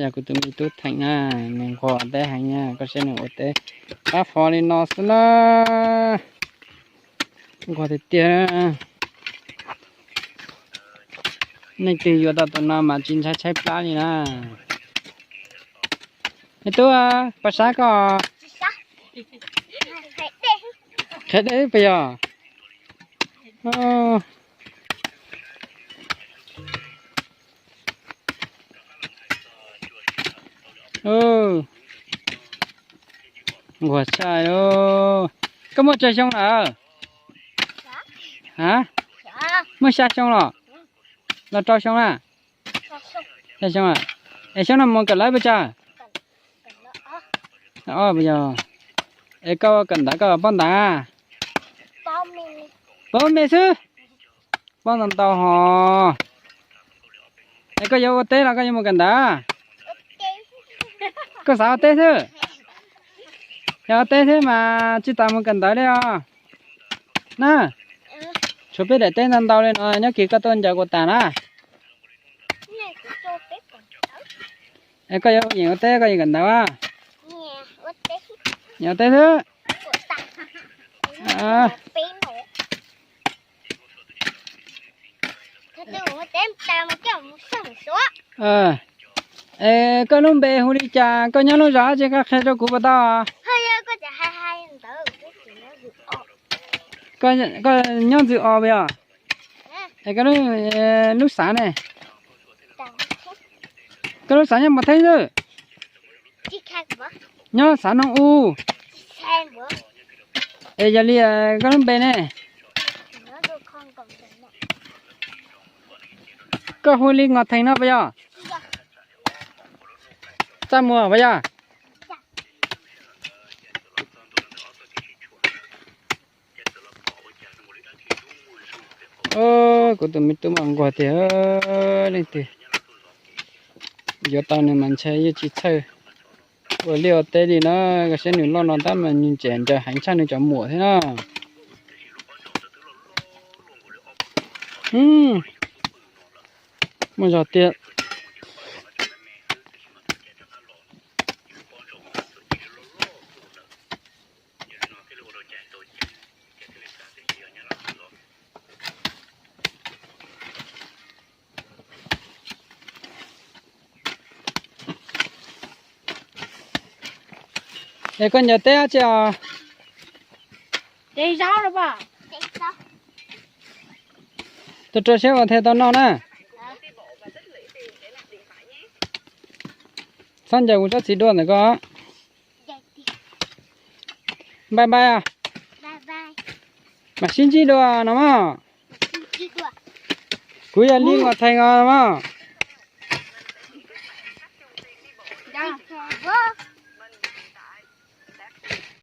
Yog kuv tus me tub Theem na, nws nquag teb heev na, koj saib nws ua teb qab fo li no xwb na. Nquag tiag tiag. Leej twg yuav tau tus no mas tsis ntshai tshaib plab li na. Me tub, puas sab koj? Qhia deb puas yog? Nquag tshaj. Koj muaj tsawg xyoo lawm? A, muaj xya xyoo los? Los rau xyoo na? Xya xyoo. Es xyoo no mus kawm lawv pes tsawg? Yog, es koj kawm ntawv koj paub ntawv? Paub me xwb. Paub ntau ntau hos. Es koj yuav ua teb los koj yuav mus kawm ntawv? Koj xav ua teb xwb? Yog ua teb xwb mas tsis tas mus kawm ntawv li os. Na, tshuav peb daim teb ntau ntau li no nyob kis koj tuaj ncaws kuv tas na. Es koj yuav yeem ua teb koj yuav kawm ntawv a? Yeem ua teb xwb. Es koj lub npe hu li cas, koj nyob lub zos dab tsi koj qhia rau kuv puas tau? Koj nyob ntxwv os puas yog? Es koj lub xav ne? Koj lub xav nyob Mos Theeb xwb? Nyob xav Noog U. Es yog li koj lub npe ne? Koj hu li Ngos Theem no puas yog? Txaj Muas puas yog? Kuv tus me tub mas nquag tiag, leej twg yuav tau nws mas ntshai yeej tsis txhawj ua liaj ua teb li na. Koj saib nws loj no tab mas nws ntxim ncaws heev tshaj nws cov muam thiab na. Muaj zog tiag. Es koj ncaws teb dab tsi os? Tus rau siab ua thiaj tau noj na. Txhob ncaws kuv tsob txiv dua ntawm ko. Npai npai, mam sib ntsib dua no mog. Kuv yog Li Ngos Theem os mog.